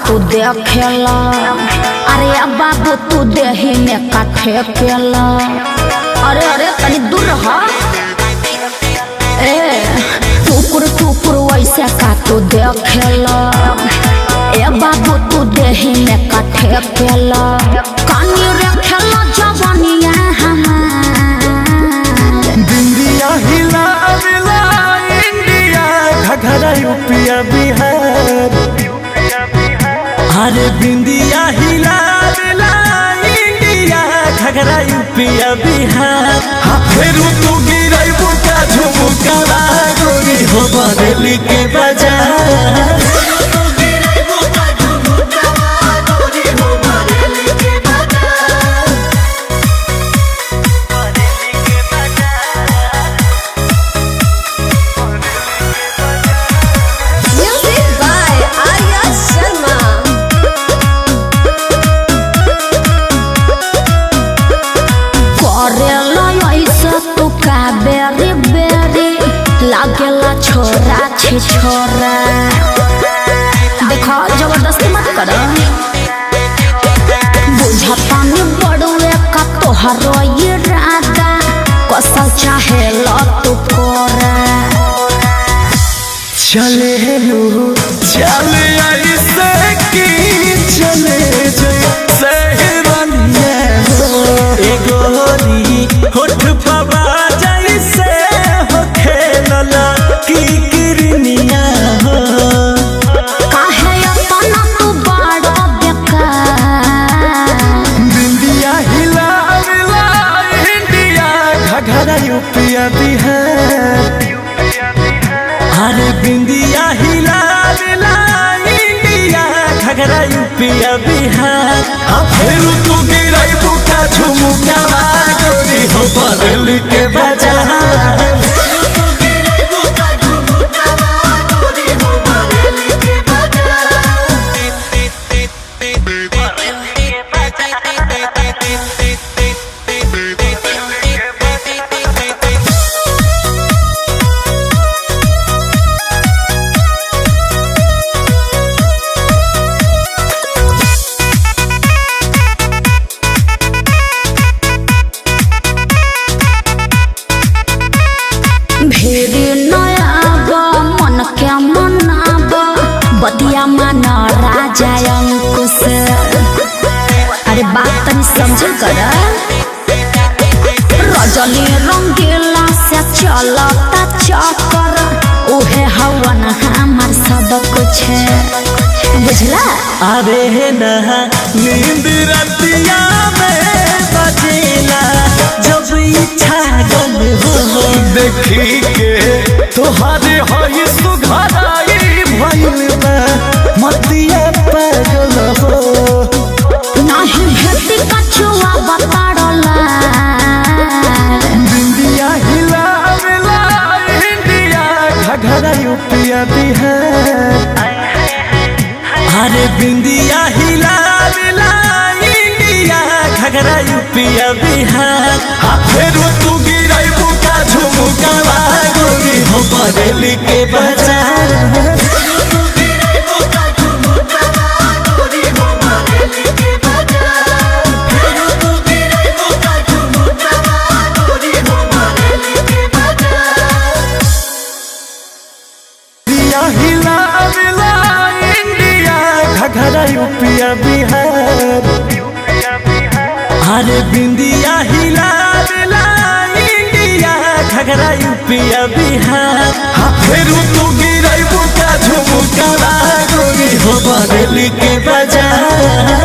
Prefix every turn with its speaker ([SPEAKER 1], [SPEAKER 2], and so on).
[SPEAKER 1] तू देखेला। अरे बाबू तू देही में का ठेकेला। अरे अरे तनी दूर रह। ए टुकुर टुकुर वैसे का तू देखेला। ए बाबू तू देही में का ठेकेला। कानी रखेला जवानिया हमार।
[SPEAKER 2] बिंदिया हिलावेला इंडिया घघरा यूपिया बिहार। अरे बिंदिया हिलावेला इंडिया घघरा यूपिया बिहार। हाँ फेरू तू गिरैबू का झुमका गोरी हो बरेली के बाजार।
[SPEAKER 3] Music by Arya Sharma.
[SPEAKER 1] करेला ऐसा तू का बेरी बेरी लागेला छोरा छे छोरा। देखो जबरदस्ती मत करो। बुझता नहीं बड़ुए का तोहरो इरादा। कसल चाहे लो तू कोरा।
[SPEAKER 2] चले लू चले ऐसे की चले सहरनिया हो। ए गोरी होठ पवा जैसे हो खेलला की किरनिया हो।
[SPEAKER 1] काहे अपना तू बड़ा बेकार।
[SPEAKER 2] बिंदिया हिलावेला इंडिया घघरा यूपिया बिहार। अरे बिंदिया हिलावेला इंडिया घघरा यूपिया बिहार। हाँ फेरू तू गिरैबू का झुमका गोरी हो बरेली के बाजार।
[SPEAKER 1] भीड़ नयाब मन के मनाब। बतिया मान राजा अंकुश। अरे बात तनी समझल कर। रजनी रंगीला से चलता चक्कर। उहे हवन हमार सब कुछ बुझला।
[SPEAKER 2] अरे नहा नींद रतिया में बजेला जब इच्छा गल हो। देखी के तोहारे हई सुघराई भइल बा मतिया पागल हो।
[SPEAKER 1] नहीं भेटी कछुआ बताड़ला।
[SPEAKER 2] बिंदिया हिलावेला इंडिया घघरा यूपिया बिहार। अरे बिंदिया हिलावेला इंडिया घघरा यूपिया बिहार। हाँ फेरू तू गिरैबू का झुमका गोरी हो बरेली के बाजार। बिंदिया हिलावेला इंडिया घघरा यूपिया बिहार। अरे बिंदिया हिलावेला इंडिया घघरा यूपिया बिहार। हाँ फेरू तू गिरैबू का झुमका गोरी हो बरेली के बाजार।